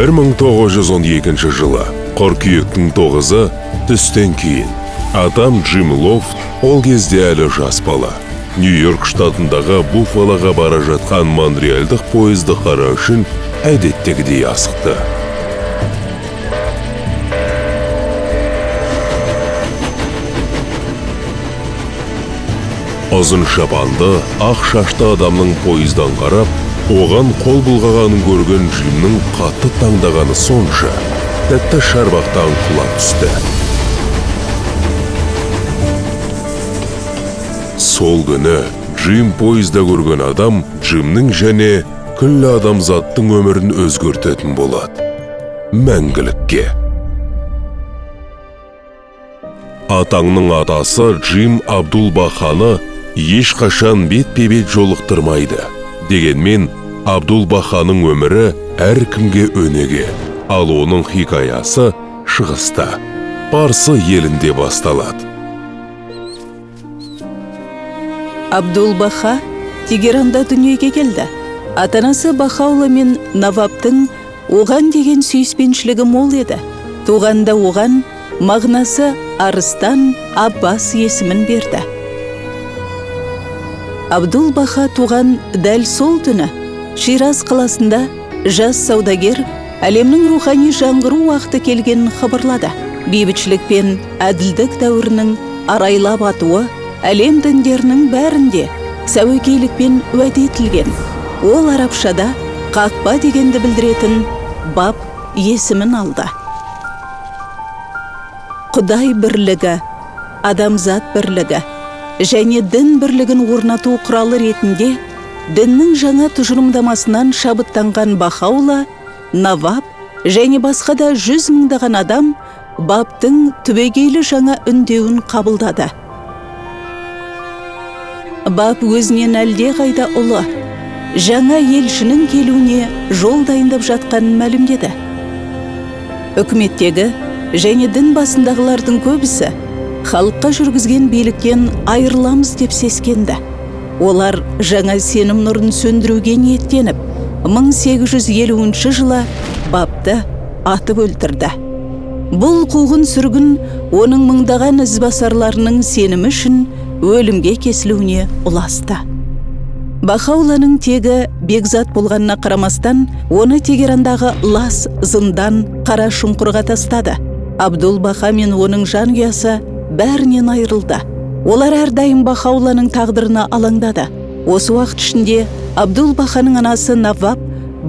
1912 жылы қыркүйектің 9-ы түстен кейін атам Джим Лофт ол кезде әлі жас бала Нью-Йорк штатындағы Буффалоға бара жатқан монреальдық пойызды қарау үшін әдеттегідей асықты. Ұзын шапанды, ақ шашты адамның пойыздан қарап, оған қол бұлғағанын көрген Джимнің қатты таңдағаны сонша, тіпті шарбақтан құлап түсті. Сол күні Джим пойызда көрген адам Джимнің және күллі адамзаттың өмірін өзгертетін болады. Мәңгілікке. Атаңның атасы Джим Абдул-Баханы ешқашан бетпе-бет жолықтырмайды. Дегенмен Абдул-Баханың өмірі әркімге өнеге, ал оның хикаясы шығыста, Парсы елінде басталады. Абдул-Баха Тегеранда дүниеге келді. Ата-анасы Бахаула мен Навабтың оған деген сүйіспеншілігі мол еді. Туғанда оған мағынасы Арыстан Аббас есімін берді. Абдул-Баха туған дәл сол түні Шираз қаласында жас саудагер әлемнің рухани жаңғыру уақыты келгенін хабарлады. Бейбітшілік пен әділдік дәуірінің арайлап атуы әлем діндерінің бәрінде сәуегейлікпен уәде етілген. Ол арабшада қақпа дегенді білдіретін Баб есімін алды. Құдай бірлігі, адамзат бірлігі және дін бірлігін орнату құралы ретінде діннің жаңа тұжырымдамасынан шабыттанған Бахаула, Наваб және басқа да жүз мыңдаған адам Бабтың түбегейлі жаңа үндеуін қабылдады. Баб өзінен әлдеқайда ұлы, жаңа елшінің келуіне жол дайындап жатқанын мәлімдеді. Үкіметтегі және дін басындағылардың көбісі халыққа жүргізген биліктен айырыламыз деп сескенді. Олар жаңа сенім нұрын сөндіруге ниеттеніп, 1850 жылы Бабты атып өлтірді. Бұл қуғын сүргін оның мыңдаған ізбасарларының сенімі үшін өлімге кесілуіне ұласты. Бахауланың тегі бекзат болғанына қарамастан, оны Тегерандағы лас зындан қара шұңқырға тастады. Абдул-Баха мен оның жанұясы бәрінен айырылды. Олар әрдайым Бахауланың тағдырына алаңдады. Осы уақыт ішінде Абдул-Баханың анасы Наваб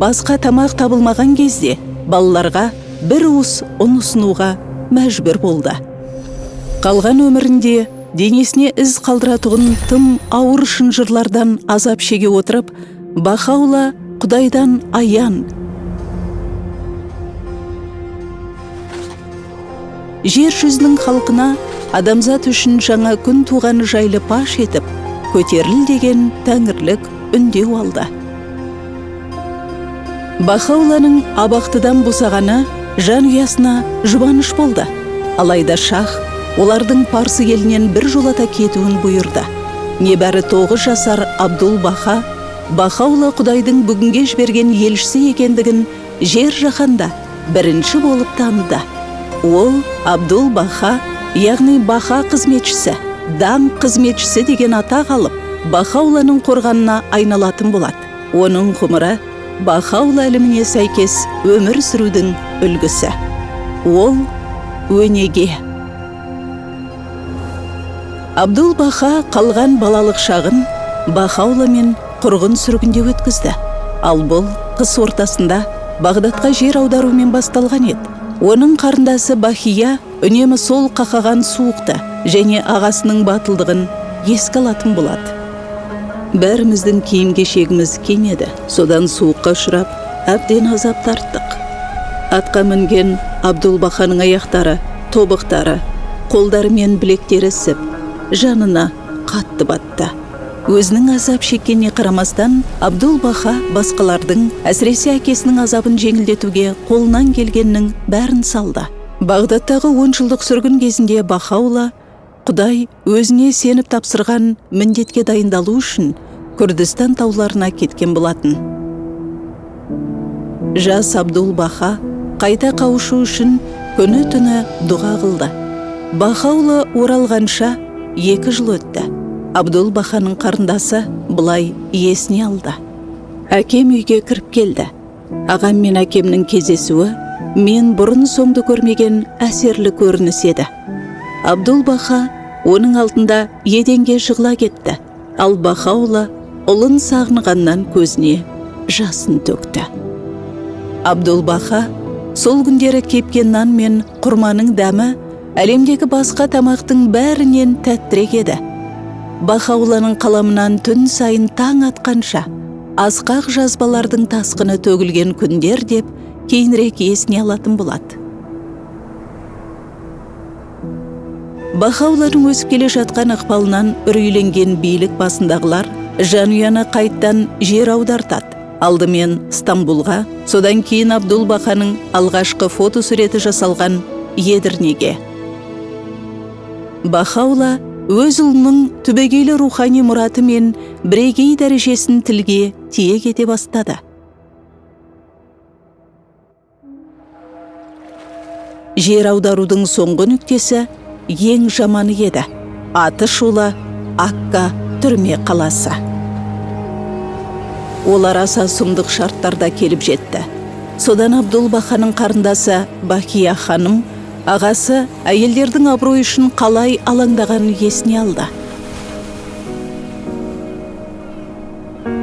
басқа тамақ табылмаған кезде балаларға бір уыс ұн ұсынуға мәжбүр болды. Қалған өмірінде денесіне із қалдыратұғын тым ауыр шынжырлардан азап шеге отырып, Бахаула Құдайдан аян, жер жүзінің халқына адамзат үшін жаңа күн туғаны жайлы паш етіп, көтеріл деген тәңірлік үндеу алды. Бахауланың абақтыдан босағаны жанұясына жұбаныш болды. Алайда шах олардың Парсы елінен бір жолата кетуін бұйырды. Небәрі 9 жасар Абдул-Баха Бахаула Құдайдың бүгінге жіберген елшісі екендігін жер жаһанда бірінші болып таныды. Ол Абдул-Баха, яғни Баха қызметшісі, даң қызметшісі деген атақ алып, Бахауланың қорғанына айналатын болады. Оның ғұмыры Бахаула іліміне сәйкес өмір сүрудің үлгісі. Ол өнеге. Абдул-Баха қалған балалық шағын Бахаула мен құрғын сүргінде өткізді. Ал бұл Қыс ортасында Бағдатқа жер аударумен басталған еді. Оның қарындасы Бахия үнемі сол қақаған суықты және ағасының батылдығын еске алатын болады. Бәріміздің киім-кешегіміз кемеді. Содан суыққа ұшырап, әбден азап тарттық. Атқа мінген Абдулбаханың аяқтары, тобықтары, қолдары мен білектері ісіп, жанына қатты батты. Өзінің азап шеккеніне қарамастан, Абдулбаха басқалардың, әсіресе әкесінің азабын жеңілдетуге қолынан келгеннің бәрін салды. Бағдаттағы 10 жылдық сүргін кезінде Бахаула Құдай өзіне сеніп тапсырған міндетке дайындалу үшін Күрдістан тауларына кеткен болатын. Жас Абдулбаха қайта қауышу үшін күні-түні дұға қылды. Бахаула оралғанша 2 жыл өтті. Абдулбаханың қарындасы былай есіне алды. Әкем үйге кіріп келді. Ағам мен әкемнің кездесуі мен бұрын соңды көрмеген әсерлі көрініс еді. Абдулбаха оның алдында еденге жығыла кетті. Ал Бахаула ұлын сағынғаннан көзіне жасын төкті. Абдулбаха сол күндері кепкен нан мен құрманың дәмі әлемдегі басқа тамақтың бәрінен тәттірек еді. Бахауланың қаламынан түн сайын таң атқанша асқақ жазбалардың тасқыны төгілген күндер деп кейінірек есіне алатын болады. Бахауланың өсіп келе жатқан ықпалынан үрейленген билік басындағылар жанұяны қайттан жер аудартады. Алдымен Стамбулға, содан кейін Абдулбаханың алғашқы фотосуреті жасалған Едірнеге. Бахаула өз ұлының түбегейлі рухани мұраты мен бірегей дәрежесін тілге тиек ете бастады. Жер аударудың соңғы нүктесі ең жаманы еді. Аты шулы Акка түрме қаласы. Олар аса сұмдық шарттарда келіп жетті. Содан Абдулбаханың қарындасы Бахия ханым ағасы әйелдердің абыройы үшін қалай алаңдағанын есіне алды.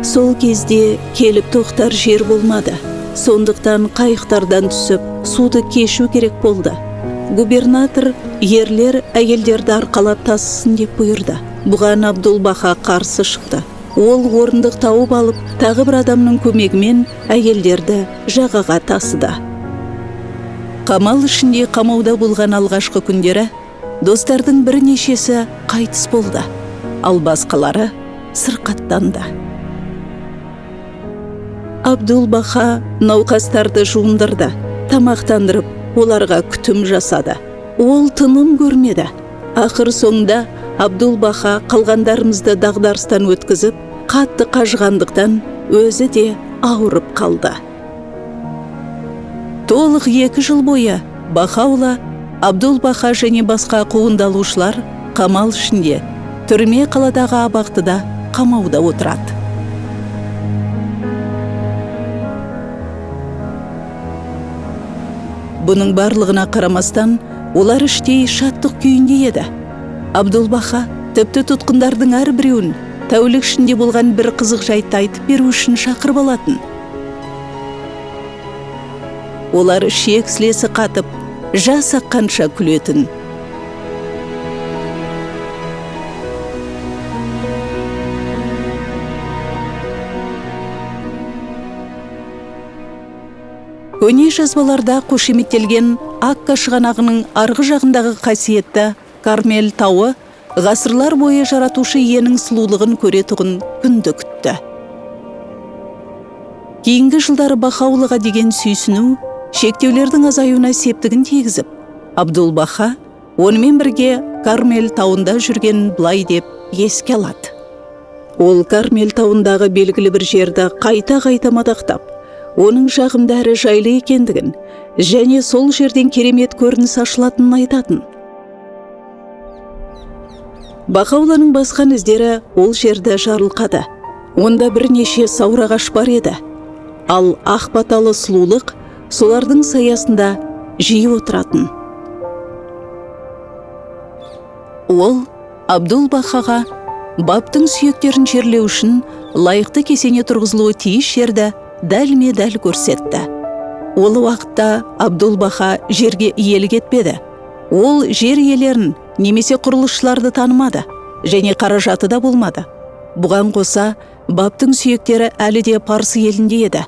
Сол кезде келіп тоқтар жер болмады. Сондықтан қайықтардан түсіп, суды кешу керек болды. Губернатор ерлер әйелдерді арқалап тасысын деп бұйырды. Бұған Абдулбаха қарсы шықты. Ол орындық тауып алып, тағы бір адамның көмегімен әйелдерді жағаға тасыды. Қамал ішінде қамауда болған алғашқы күндері достардың бірнешесі қайтыс болды, ал басқалары сырқаттанды. Абдулбаха науқастарды жуындырды, тамақтандырып, оларға күтім жасады. Ол тыным көрмеді. Ақыр соңында Абдулбаха қалғандарымызды дағдарыстан өткізіп, қатты қажығандықтан өзі де ауырып қалды. Толық 2 жыл бойы Бахаула, Абдулбаха және басқа қуғындалушылар қамал ішінде, түрме қаладағы абақтыда қамауда отырады. Бұның барлығына қарамастан, олар іштей шаттық күйінде еді. Абдулбаха тіпті тұтқындардың әрбіреуін тәулік ішінде болған бір қызық жайтты айтып беру үшін шақырып алатын. Олар ішек-сілесі қатып, жас аққанша күлетін. Көне жазбаларда қошеметтелген Акка шығанағының арғы жағындағы қасиетті Кармел тауы ғасырлар бойы жаратушы иенің сұлулығын көретұғын күнді күтті. Кейінгі жылдары Бахаулаға деген сүйсіну шектеулердің азаюына септігін тигізіп, Абдулбаха онымен бірге Кармел тауында жүрген былай деп еске алады. Ол Кармел тауындағы белгілі бір жерді қайта-қайта мадақтап, оның жағымды әрі жайлы екендігін және сол жерден керемет көрініс ашылатынын айтатын. Бахауланың басқан іздері ол жерді жарылқады. Онда бірнеше сауыр ағаш бар еді. Ал ақ баталы сұлулық солардың саясында жиі отыратын. Ол Абдулбахаға баптың сүйектерін жерлеу үшін лайықты кесене тұрғызылуы тиіс жерді дәлме-дәл көрсетті. Ол уақытта Абдул-Баха жерге иелік етпеді. Ол жер иелерін немесе құрылысшыларды танымады және қаражаты да болмады. Бұған қоса, Бабтың сүйектері әлі де Парсы елінде еді.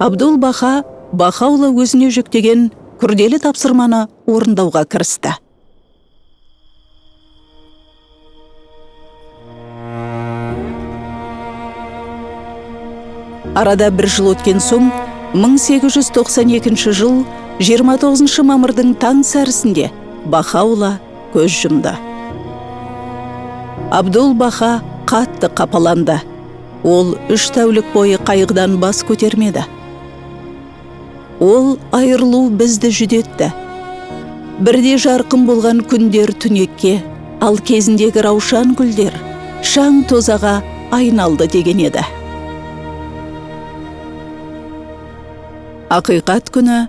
Абдул-Баха Бахаула өзіне жүктеген күрделі тапсырманы орындауға кірісті. Арада бір жыл өткен соң, 1892 жыл 29 мамырдың таң сәрісінде Бахаула көз жұмды. Абдул-Баха қатты қапаланды. Ол 3 тәулік бойы қайғыдан бас көтермеді. Ол айырылу бізді жүдетті. Бірде жарқын болған күндер түнекке, ал кезіндегі раушан гүлдер шаң тозаға айналды деген еді. Ақиқат күні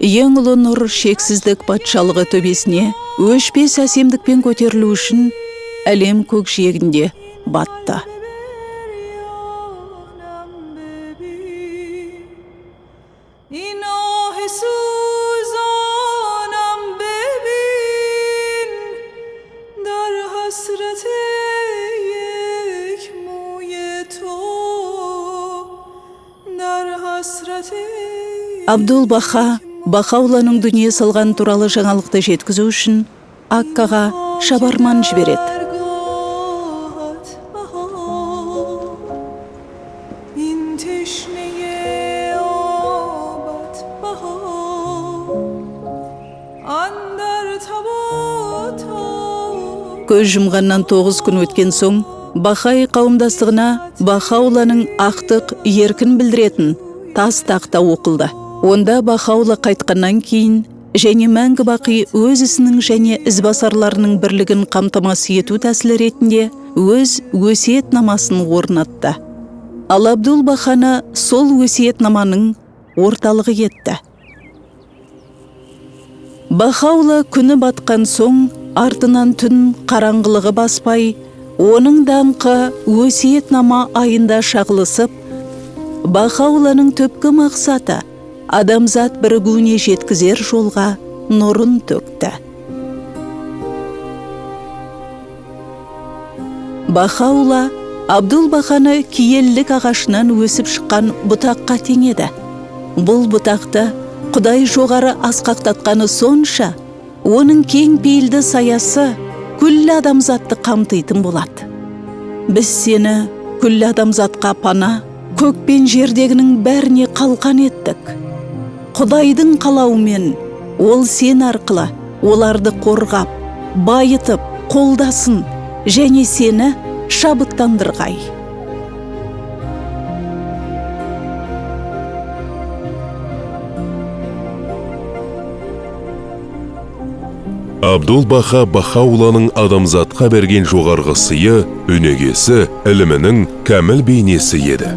ең ұлы нұр шексіздік патшалығы төбесіне өшпес әсемдікпен көтерілу үшін әлем көкжиегінде батты. Абдул-Баха Бахауланың дүние салған туралы жаңалықты жеткізу үшін Аккаға шабарман жібереді. Көз жұмғаннан 9 күн өткен соң, Бахаи қауымдастығына Бахауланың ақтық еркін білдіретін тас тақта оқылды. Онда Бахаула қайтқаннан кейін және мәңгі бақи өз ісінің және ізбасарларының бірлігін қамтамасыз ету тәсілі ретінде өз өсиетнамасын орнатты. Ал Абдул-Баханы сол өсиетнаманың орталығы етті. Бахаула күні батқан соң артынан түн қараңғылығы баспай, оның даңқы өсиетнама айында шағылысып, Бахауланың түпкі мақсаты адамзат бірігуіне жеткізер жолға нұрын төкті. Бахаула Абдул-Баханы киелілік ағашынан өсіп шыққан бұтаққа теңеді. Бұл бұтақты Құдай жоғары асқақтатқаны сонша, оның кең пейілді саясы күллі адамзатты қамтитын болады. Біз сені күллі адамзатқа пана, көк пен жердегінің бәріне қалқан еттік. Құдайдың қалауымен ол сен арқылы оларды қорғап, байытып, қолдасын және сені шабыттандырғай. Абдул-Баха Бахауланың адамзатқа берген жоғарғы сыйы, өнегесі, ілімінің кәміл бейнесі еді.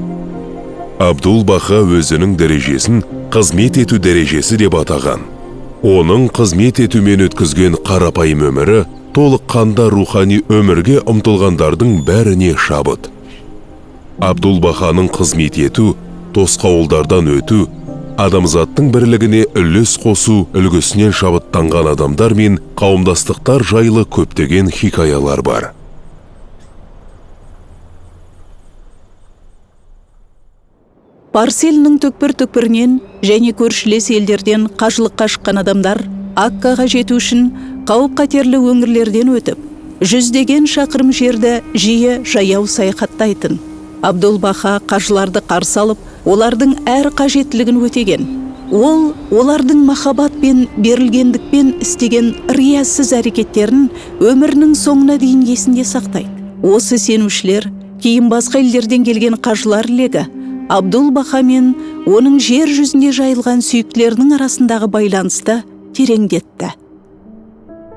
Абдул-Баха өзінің дәрежесін қызмет ету дәрежесі деп атаған. Оның қызмет етумен өткізген қарапайым өмірі толыққанды рухани өмірге ұмтылғандардың бәріне шабыт. Абдул-Баханың қызмет ету, тосқауылдардан өту, адамзаттың бірлігіне үлес қосу үлгісінен шабыттанған адамдар мен қауымдастықтар жайлы көптеген хикаялар бар. Парсы елінің түкпір-түкпірінен және көршілес елдерден қажылыққа шыққан адамдар Аккаға жету үшін қауіп-қатерлі өңірлерден өтіп, жүздеген шақырым жерді жиі жаяу саяхаттайтын. Абдул-Баха қажыларды қарсы алып, олардың әр қажеттілігін өтеген. Ол олардың махаббатпен берілгендікпен істеген риясыз әрекеттерін өмірінің соңына дейін есінде сақтайды. Осы сенушілер кейін басқа елдерден келген қажылар легі Абдул-Баха мен оның жер жүзінде жайылған сүйіктілерінің арасындағы байланысты тереңдетті.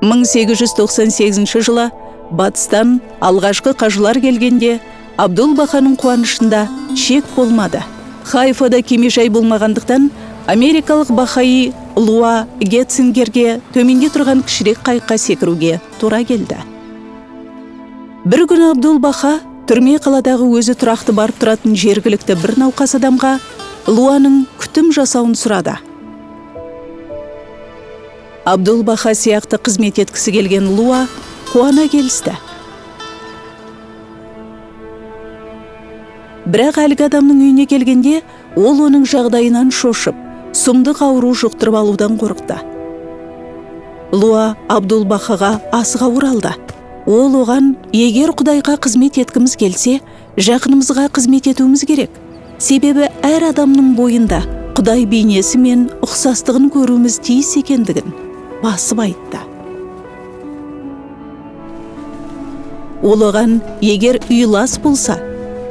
1898 жылы батыстан алғашқы қажылар келгенде Абдул-Баханың қуанышында шек болмады. Хайфада кемежай болмағандықтан америкалық бахаи Луа Гетцингерге төменде тұрған кішірек қайыққа секіруге тура келді. Бір күні Абдул-Баха Түрме қаладағы өзі тұрақты барып тұратын жергілікті бір науқас адамға Луаның күтім жасауын сұрады. Абдул-Баха сияқты қызмет еткісі келген Луа қуана келісті. Бірақ әлгі адамның үйіне келгенде, ол оның жағдайынан шошып, сұмдық ауру жұқтырып алудан қорықты. Луа Абдул-Бахаға асыға оралды. Ол оған, егер Құдайға қызмет еткіміз келсе, жақынымызға қызмет етуіміз керек. Себебі әр адамның бойында Құдай бейнесі мен ұқсастығын көруіміз тиіс екендігін басып айтты. Ол оған, егер үй лас болса,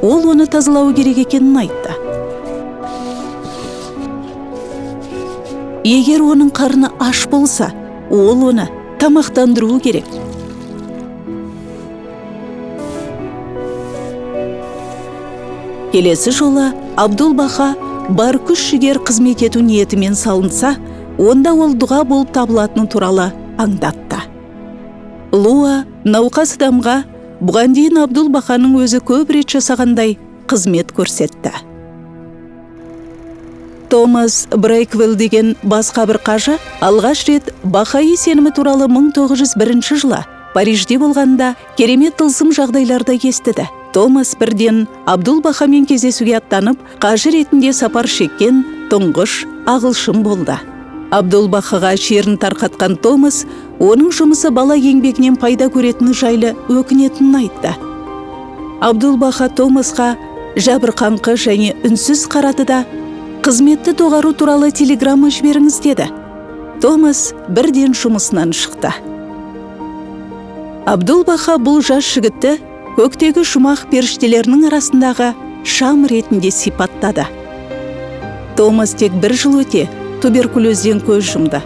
ол оны тазалауы керек екенін айтты. Егер оның қарны аш болса, ол оны тамақтандыруы керек. Келесі жолы Абдул-Баха бар күш жігер қызмет ету ниетімен салынса, онда ол дұға болып табылатыны туралы аңдатты. Луа науқас адамға бұған дейін Абдул-Баханың өзі көп рет жасағандай қызмет көрсетті. Томас Брейквелл деген басқа бір қажы алғаш рет Бахаи сенімі туралы 1901 жылы Парижде болғанда керемет тылсым жағдайларда естіді. Томас бірден Абдул-Бахамен кездесуге аттанып, қажы ретінде сапар шеккен тұңғыш ағылшын болды. Абдул-Бахаға шерін тарқатқан Томас оның жұмысы бала еңбегінен пайда көретіні жайлы өкінетінін айтты. Абдул-Баха Томасқа жабырқаңқы және үнсіз қарады да, қызметті доғару туралы телеграмма жіберіңіз деді. Томас бірден жұмысынан шықты. Абдул-Баха бұл жас жігітті көктегі жұмақ періштелерінің арасындағы шам ретінде сипаттады. Томас тек бір жыл өте туберкулезден көз жұмды.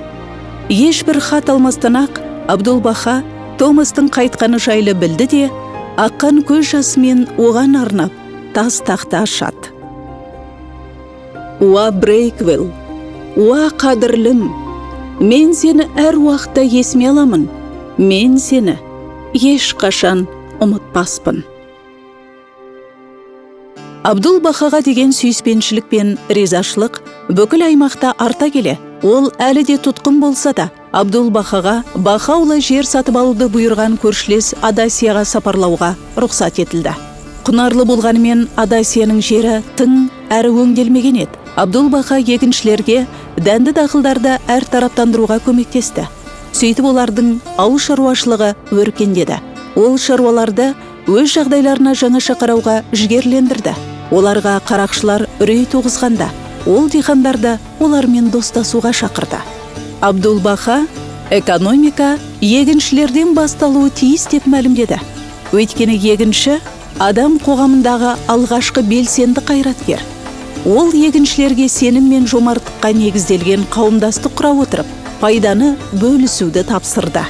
Ешбір хат алмастан ақ Абдул-Баха Томастың қайтқаны жайлы білді де, аққан көз жасымен оған арнап тас тақта ашады. Уа Брейквелл, уа қадірлім, мен сені әр уақытта есіме аламын, мен сені ешқашан ұмытпаспын. Абдул-Бахаға деген сүйіспеншілік пен ризашылық бүкіл аймақта арта келе. Ол әлі де тұтқын болса да, Абдул-Бахаға Бахаула жер сатып алуды бұйырған көршілес Адасияға сапарлауға рұқсат етілді. Құнарлы болғанымен Адасияның жері тың әрі өңделмеген еді. Абдул-Баха егіншілерге дәнді дақылдарды әр тараптандыруға көмектесті. Сөйтіп олардың ауыл шаруашылығы өркендеді. Ол шаруаларды өз жағдайларына жаңаша қарауға жігерлендірді. Оларға қарақшылар үрей туғызғанда, ол диқандарды олармен достасуға шақырды. Абдул-Баха экономика егіншілерден басталуы тиіс деп мәлімдеді. Өйткені егінші адам қоғамындағы алғашқы белсенді қайраткер. Ол егіншілерге сенім мен жомарттыққа негізделген қауымдастық құра отырып, пайданы бөлісуді тапсырды.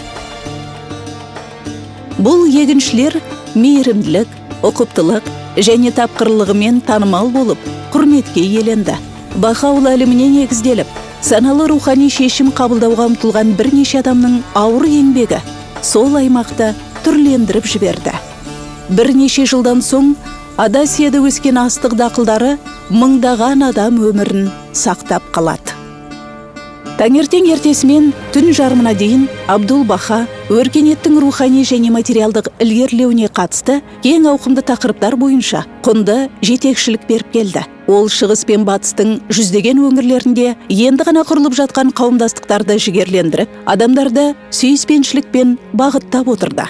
Бұл егіншілер мейірімділік, ұқыптылық және тапқырлығымен танымал болып, құрметке иеленді. Бахаула іліміне негізделіп, саналы рухани шешім қабылдауға ұмтылған бірнеше адамның ауыр еңбегі сол аймақты түрлендіріп жіберді. Бірнеше жылдан соң Адасияда өскен астық дақылдары мыңдаған адам өмірін сақтап қалады. Таңертең ертесімен түн жарымына дейін Абдул-Баха өркениеттің рухани және материалдық ілгерілеуіне қатысты кең ауқымды тақырыптар бойынша құнды жетекшілік беріп келді. Ол шығыс пен батыстың жүздеген өңірлерінде енді ғана құрылып жатқан қауымдастықтарды жігерлендіріп, адамдарды сүйіспеншілікпен бағыттап отырды.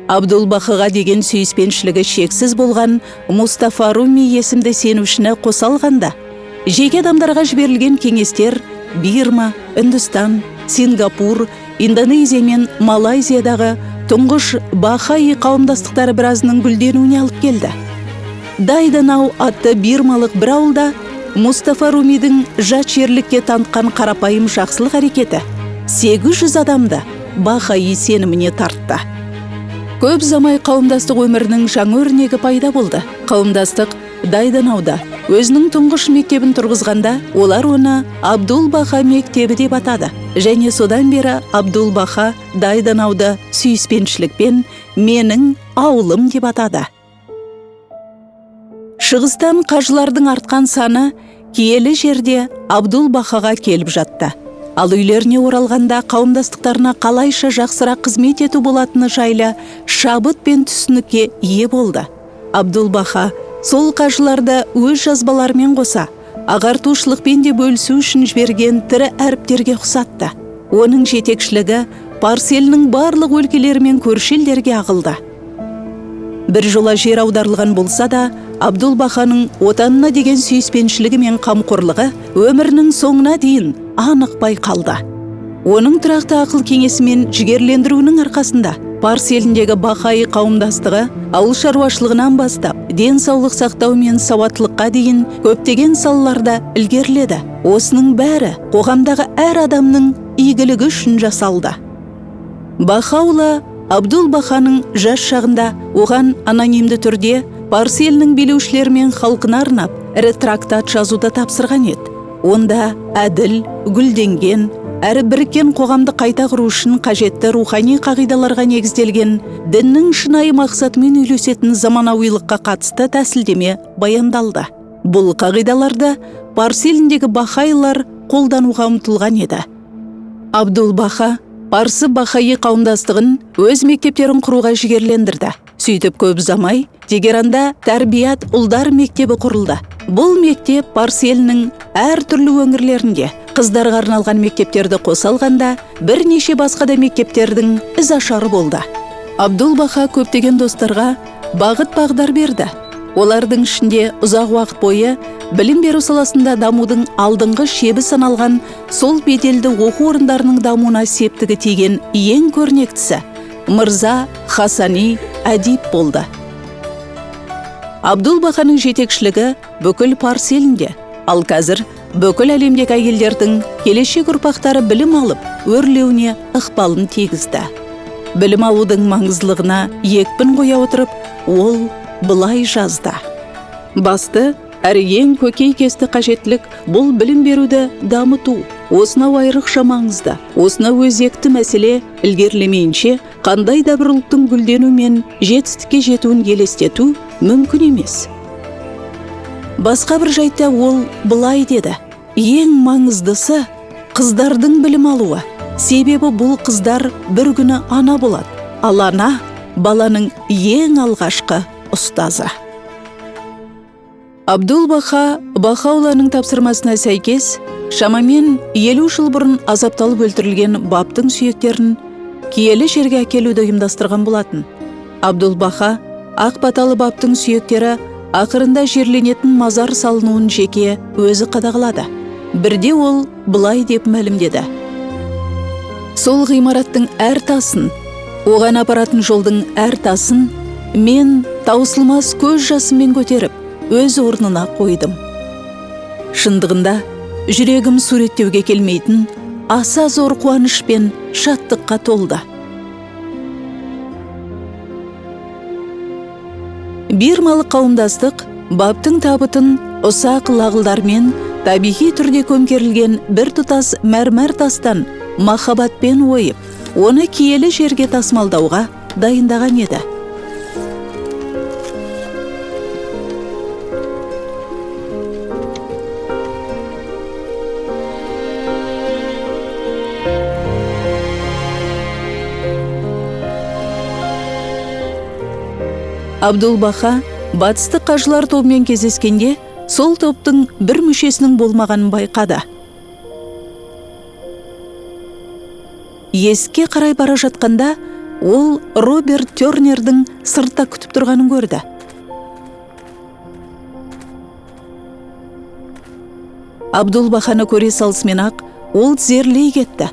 Абдул-Бахаға деген сүйіспеншілігі шексіз болған Мустафа Руми есімді сенушіні қоса алғанда, жеке адамдарға жіберілген кеңестер Бирма, Үндістан, Сингапур, Индонезия мен Малайзиядағы тұңғыш Бахаи қауымдастықтары біразының гүлденуіне алып келді. Дайданау атты бирмалық бір ауылда Мустафа Румидің жат жерлікке танытқан қарапайым жақсылық әрекеті 800 адамды Бахаи сеніміне тартты. Көп ұзамай қауымдастық өмірінің жаңа өрнегі пайда болды. Қауымдастық Дайданауда өзінің тұңғыш мектебін тұрғызғанда, олар оны Абдул-Баха мектебі деп атады. Және содан бері Абдул-Баха Дайданауды сүйіспеншілікпен менің ауылым деп атады. Шығыстан қажылардың артқан саны киелі жерде Абдул-Бахаға келіп жатты. Ал үйлеріне оралғанда қауымдастықтарына қалайша жақсырақ қызмет ету болатыны жайлы шабыт пен түсінікке ие болды. Абдул-Баха сол қажыларды өз жазбаларымен қоса, ағартушылықпен де бөлісу үшін жіберген тірі әріптерге ұқсатты. Оның жетекшілігі Парсы елінің барлық өлкелері мен көрші елдерге ағылды. Бір жола жер аударылған болса да, Абдул-Баханың отанына деген сүйіспеншілігі мен қамқорлығы өмірінің соңына дейін анық байқалды. Оның тұрақты ақыл кеңесі мен жігерлендіруінің арқасында Парсы еліндегі Бахаи қауымдастығы ауыл шаруашылығынан бастап денсаулық сақтау мен сауаттылыққа дейін көптеген салаларда ілгеріледі. Осының бәрі қоғамдағы әр адамның игілігі үшін жасалды. Бахаула Абдул-Баханың жас шағында оған анонимді түрде Парсы елінің билеушілері мен халқына арнап ірі трактат жазуды тапсырған еді. Онда әділ, гүлденген, әрі біріккен қоғамды қайта құру үшін қажетті рухани қағидаларға негізделген діннің шынайы мақсатымен үйлесетін заманауилыққа қатысты тәсілдеме баяндалды. Бұл қағидаларды Парсы еліндегі бахайлар қолдануға ұмтылған еді. Абдул-Баха Парсы Бахаи қауымдастығын өз мектептерін құруға жігерлендірді. Сөйтіп көп ұзамай Тегеранда Тәрбият ұлдар мектебі құрылды. Бұл мектеп Парсы елінің әртүрлі өңірлерінде қыздарға арналған мектептерді қоса алғанда бірнеше басқа да мектептердің ізашары болды. Абдул-Баха көптеген достарға бағыт бағдар берді. Олардың ішінде ұзақ уақыт бойы білім беру саласында дамудың алдыңғы шебі саналған сол беделді оқу орындарының дамуына септігі тиген ең көрнектісі Мырза Хасани Әдип болды. Абдул-Баханың жетекшілігі бүкіл Парсы елінде, ал қазір бүкіл әлемдегі әйелдердің келешек ұрпақтары білім алып, өрлеуіне ықпалын тигізді. Білім алудың маңыздылығына екпін қоя отырып, ол былай жазды. Басты, әрі ең көкейкесті қажеттілік бұл білім беруді дамыту. Осынау айрықша маңызды, осынау өзекті мәселе ілгерілемейінше қандай да бір ұлттың гүлдену мен жетістікке жетуін елестету мүмкін емес. Басқа бір жайтта ол былай деді. Ең маңыздысы қыздардың білім алуы. Себебі бұл қыздар бір күні ана болады. Ал ана баланың ең алғашқы ұстазы. Абдул-Баха Бахауланың тапсырмасына сәйкес, шамамен 50 жыл бұрын азапталып өлтірілген баптың сүйектерін киелі жерге әкелуді ұйымдастырған болатын. Абдул-Баха ақ баталы баптың сүйектері ақырында жерленетін мазар салынуын жеке өзі қадағалады. Бірде ол былай деп мәлімдеді. Сол ғимараттың әр тасын, оған апаратын жолдың әр тасын мен таусылмас көз жасыммен көтеріп, өз орнына қойдым. Шындығында, жүрегім суреттеуге келмейтін аса зор қуаныш пен шаттыққа толды. Бирмалық қауымдастық баптың табытын ұсақ лағылдармен табиғи түрде көмкерілген біртұтас мәрмәр тастан махаббатпен ойып, оны киелі жерге тасымалдауға дайындаған еді. Абдул-Баха батыстық қажылар тобымен кездескенде сол топтың бір мүшесінің болмағанын байқады. Есікке қарай бара жатқанда ол Роберт Тернердің сыртта күтіп тұрғанын көрді. Абдул-Баханы көре салысымен ақ ол тізерлей кетті.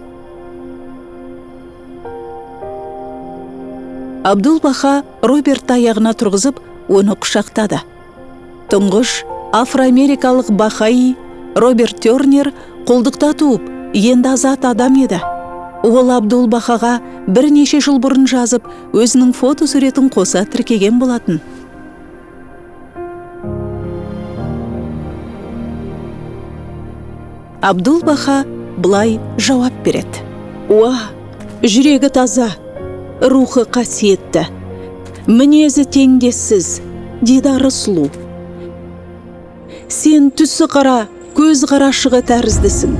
Абдул-Баха Робертті аяғына тұрғызып, оны құшақтады. Тұңғыш афроамерикалық бахаи Роберт Тернер құлдықта туып, енді азат адам еді. Ол Абдул-Бахаға бірнеше жыл бұрын жазып, өзінің фотосуретін қоса тіркеген болатын. Абдул-Баха былай жауап береді. Уа, жүрегі таза, рухы қасиетті, мінезі теңдессіз, дидары сұлу. Сен түсі қара, көз қарашығы тәріздісің.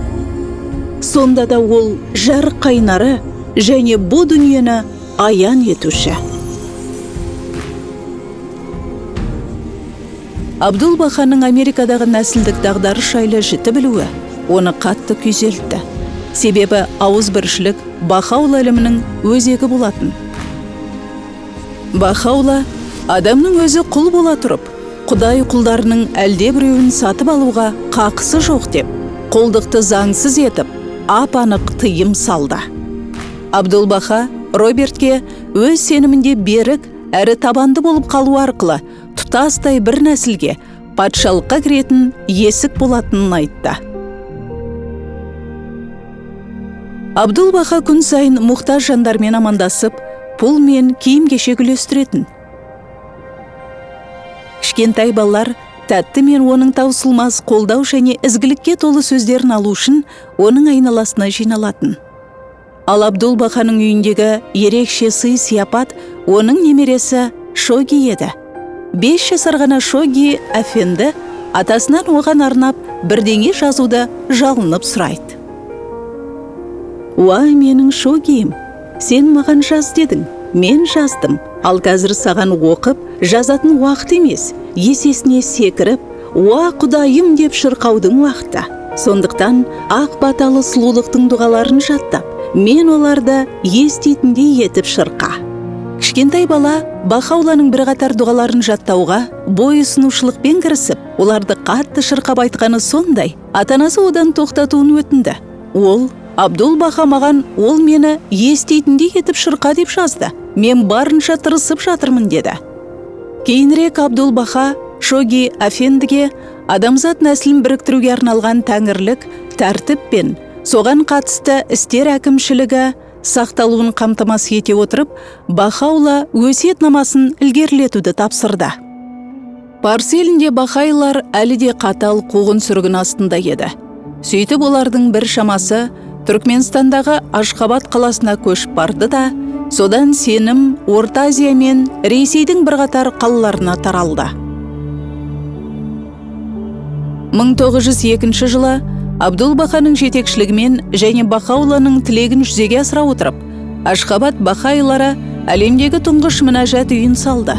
Сонда да ол жарық қайнары және бұ дүниені аян етуші. Абдул-Баханың Америкадағы нәсілдік дағдарыс жайлы жіті білуі оны қатты күйзелтті. Себебі ауызбіршілік Бахаула ілімінің өзегі болатын. Бахаула адамның өзі құл бола тұрып, Құдай құлдарының әлде біреуін сатып алуға қақысы жоқ деп, құлдықты заңсыз етіп, ап-анық тыйым салды. Абдул-Баха Робертке өз сенімінде берік әрі табанды болып қалу арқылы тұтастай бір нәсілге патшалыққа кіретін есік болатынын айтты. Абдул-Баха күн сайын мұқтаж жандармен амандасып, пұл мен киім-кешек үлестіретін. Кішкентай балалар тәтті мен оның таусылмас қолдау және ізгілікке толы сөздерін алу үшін оның айналасына жиналатын. Ал Абдул-Баханың үйіндегі ерекше сый-сияпат оның немересі Шоги еді. 5 жасар ғана Шоги әфенді атасынан оған арнап бірдеңе жазуды жалынып сұрайды. «Уа, менің Шогиім, сен маған жаз дедің, мен жаздым. Ал қазір саған оқып, жазатын уақыт емес, есесіне секіріп, уа Құдайым деп шырқаудың уақыты. Сондықтан ақ баталы сұлулықтың дұғаларын жаттап, мен оларды еститіндей етіп шырқа». Кішкентай бала Бахауланың бірқатар дұғаларын жаттауға бой ұсынушылықпен кірісіп, оларды қатты шырқап айтқаны сондай, ата-анасы одан тоқтатуын өтінді. Ол Абдул-Баха маған ол мені еститіндей етіп шырқа деп жазды. Мен барынша тырысып жатырмын деді. Кейінірек Абдул-Баха Шоги әфендіге адамзат нәсілін біріктіруге арналған тәңірлік тәртіп пен соған қатысты істер әкімшілігі сақталуын қамтамасыз ете отырып, Бахаула өсиетнамасын ілгерілетуді тапсырды. Парсы елінде бахайлар әлі де қатал қуғын-сүргін астында еді. Сөйтіп олардың бір шамасы Түркменстандағы Ашхабад қаласына көшіп барды да, содан сенім Орта Азия мен Ресейдің бірқатар қалаларына таралды. 1902 жылы Абдул-Баханың жетекшілігімен және Бахауланың тілегін жүзеге асыра отырып, Ашхабад бахайлары әлемдегі тұңғыш мінәжат үйін салды.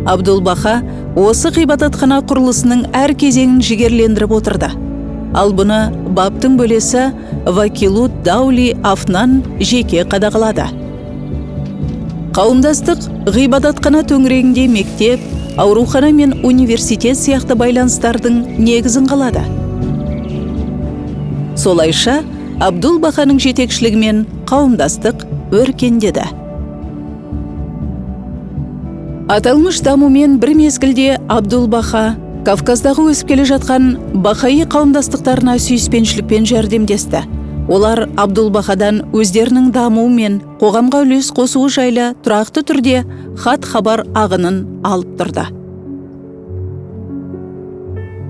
Абдул-Баха осы ғибадатхана құрылысының әр кезеңін жігерлендіріп отырды. Ал бұны баптың бөлесі Вакилут Даули Афнан жеке қадағалады. Қауымдастық ғибадатхана төңірегінде мектеп, аурухана мен университет сияқты байланыстардың негізін қалады. Солайша Абдул-Баханың жетекшілігімен қауымдастық өркендеді. Аталмыш дамумен бір мезгілде Абдул-Баха Кавказдағы өсіп келе жатқан бахаи қауымдастықтарына сүйіспеншілікпен жәрдемдесті. Олар Абдул-Бахадан өздерінің дамуы мен қоғамға үлес қосуы жайлы тұрақты түрде хат-хабар ағынын алып тұрды.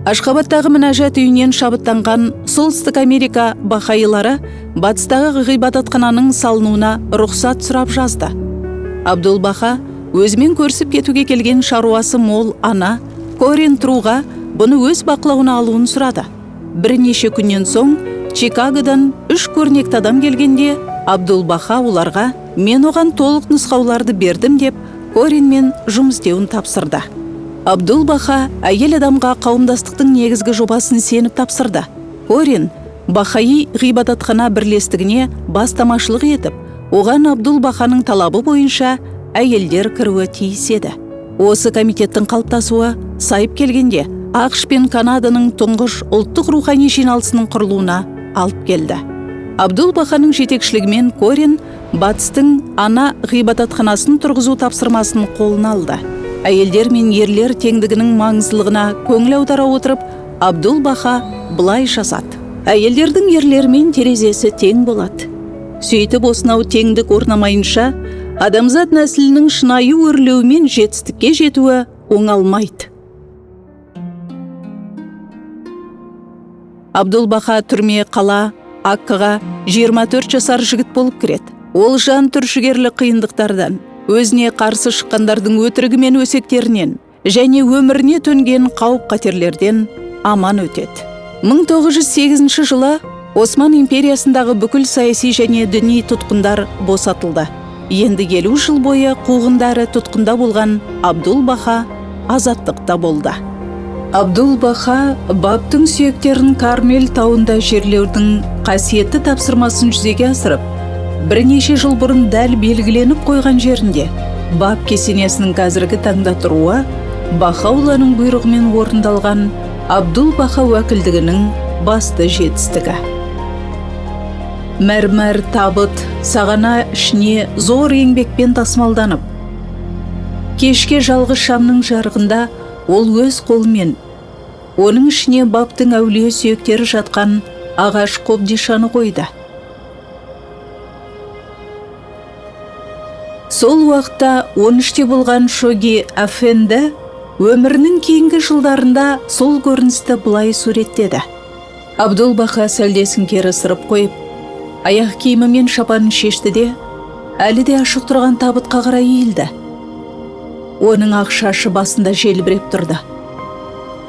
Ашхабадтағы мінәжат үйінен шабыттанған Солтүстік Америка бахаилары батыстағы ғибадатхананың салынуына рұқсат сұрап жазды. Абдул-Баха өзімен көрісіп кетуге келген шаруасы мол ана Корин Труға бұны өз бақылауына алуын сұрады. Бірнеше күннен соң Чикагодан 3 көрнекті адам келгенде Абдул-Баха оларға «Мен оған толық нұсқауларды бердім» деп Коринмен жұмыс істеуін тапсырды. Абдул-Баха әйел адамға қауымдастықтың негізгі жобасын сеніп тапсырды. Корин Бахаи ғибадатхана бірлестігіне бастамашылық етіп, оған Абдул-Баханың талабы бойынша әйелдер кіруі тиіс еді. Осы комитеттің қалыптасуы сайып келгенде ақш пен Канаданың тұңғыш ұлттық рухани жиналысының құрылуына алып келді. Абдул-Баханың жетекшілігімен Корин батыстың ана ғибадатханасын тұрғызу тапсырмасын қолына алды. Әйелдер мен ерлер теңдігінің маңыздылығына көңіл аудара отырып, Абдул-Баха былай жазады: «Әйелдердің ерлермен терезесі тең болады. Сөйтіп осынау теңдік орнамайынша, адамзат нәсілінің шынайы өрлеуімен жетістікке жетуі оңалмайды». Абдул-Баха түрме қала Аккаға 24 жасар жігіт болып кіреді. Ол жан түршігерлік қиындықтардан, өзіне қарсы шыққандардың өтірігі мен өсектерінен, және өміріне төнген қауіп-қатерлерден аман өтеді. 1908 жылы Осман империясындағы бүкіл саяси және діни тұтқындар босатылды. Енді 50 жыл бойы қуғындары тұтқында болған Абдул-Баха азаттықта болды. Абдул-Баха Бабтың сүйектерін Кармел тауында жерлеудің қасиетті тапсырмасын жүзеге асырып, бірнеше жыл бұрын дәл белгіленіп қойған жерінде Баб кесенесінің қазіргі таңда тұруы Бахаулланың бұйрығымен орындалған Абдул-Баха уәкілдігінің басты жетістігі. Мәрмәр табыт сағана ішіне зор еңбекпен тасымалданып, кешке жалғыз шамның жарығында ол өз қолымен оның ішіне Бабтың әулие сүйектері жатқан ағаш қобдишаны қойды. Сол уақытта 13-те болған Шоги Әфенді өмірінің кейінгі жылдарында сол көріністі былай суреттеді. Абдул-Баха сәлдесін кері ысырып қойып, аяқ киімі мен шапанын шешті де, әлі де ашық тұрған табытқа қарай иілді. Оның ақ шашы басында желбіреп тұрды.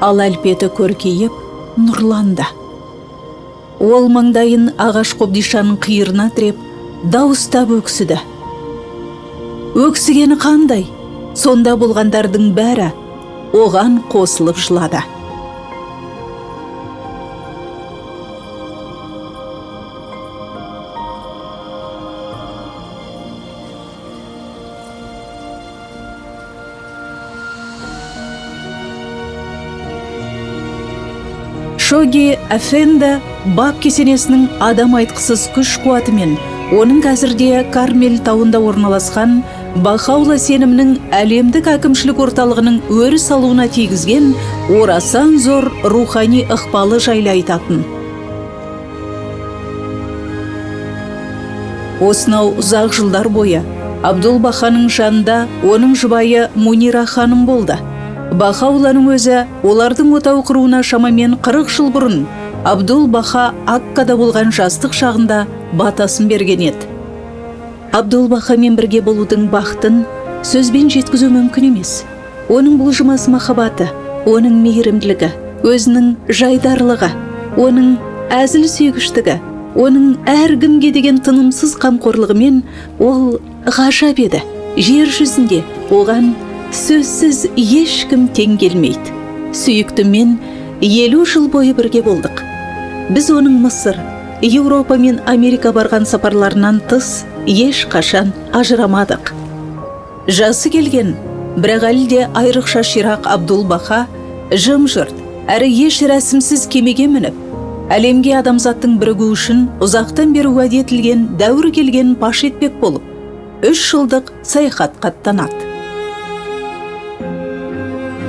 Ал әлпеті көркейіп, нұрланды. Ол маңдайын ағаш қобдишаның қиырына тіреп, дауыстап өксіді. Өксігені қандай? Сонда болғандардың бәрі оған қосылып жылады. Шоги Әфенді Баб кесенесінің адам айтқысыз күш қуатымен оның қазірде Кармел тауында орналасқан Бахаулла сенімінің әлемдік әкімшілік орталығының өріс алуына тигізген орасан зор рухани ықпалы жайлы айтатын. Осынау ұзақ жылдар бойы Абдул-Баханың жанында оның жұбайы Мунира ханым болды. Бахаулланың өзі олардың отау құруына шамамен 40 жыл бұрын Абдул-Баха Аккада болған жастық шағында батасын берген еді. Абдул-Бахамен бірге болудың бақытын сөзбен жеткізу мүмкін емес. Оның бұлжымас махаббаты, оның мейірімділігі, өзінің жайдарлығы, оның әзіл сүйгіштігі, оның әркімге деген тынымсыз қамқорлығымен ол ғажап еді. Жер жүзінде оған сөзсіз ешкім тең келмейді. Сүйіктіммен 50 жыл бойы бірге болдық. Біз оның Мысыр, Еуропа мен Америка барған сапарларынан тыс ешқашан ажырамадық. Жасы келген, бірақ әлі де айрықша ширақ Абдул-Баха жым-жырт, әрі еш рәсімсіз кемеге мініп, әлемге адамзаттың бірігуі үшін ұзақтан бері уәде етілген дәуір келгенін паш етпек болып, 3 жылдық саяхатқа аттанады.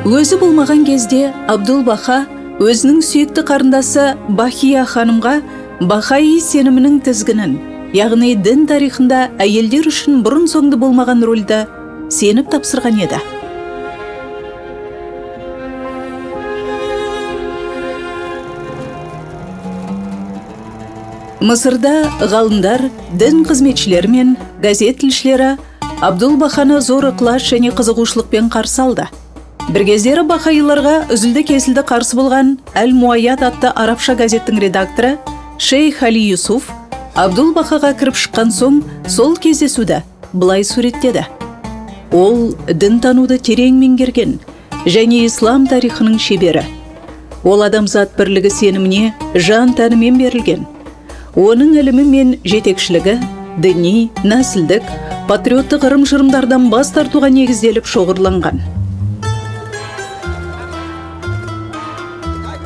Өзі болмаған кезде Абдул-Баха өзінің сүйікті қарындасы Бахия ханымға Бахаи сенімінің тізгінін, яғни дін тарихында әйелдер үшін бұрын-соңды болмаған рөлді сеніп тапсырған еді. Мысырда ғалымдар, дін қызметшілері мен газет тілшілері Абдул-Баханы зор ықылас және қызығушылықпен қарсы алды. Бір кездері бахаиларға үзілді-кесілді қарсы болған Әл-Муайяд атты арабша газеттің редакторы Шейх Али Юсуф Абдул-Бахаға кіріп шыққан соң сол кездесуді былай суреттеді. Ол дін тануды терең меңгерген және ислам тарихының шебері. Ол адамзат бірлігі сеніміне жан тәнімен берілген. Оның ілімі мен жетекшілігі діни, нәсілдік, патриоттық ырым-жырымдардан бас тартуға негізделіп шоғырланған.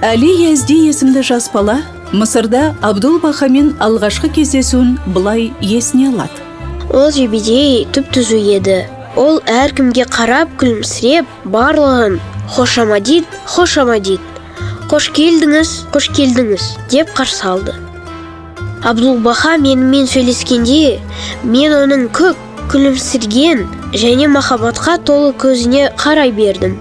Әли Язди есімді жас бала Мысырда Абдул-Бахамен алғашқы кездесуін былай есіне алады. Ол жебедей түп-түзу еді. Ол әркімге қарап күлімсіреп, барлығын «Хош амадид, хош амадид, қош келдіңіз, қош келдіңіз» деп қарсы алды. Абдул-Баха менімен сөйлескенде, мен оның көк күлімсірген және махаббатқа толы көзіне қарай бердім.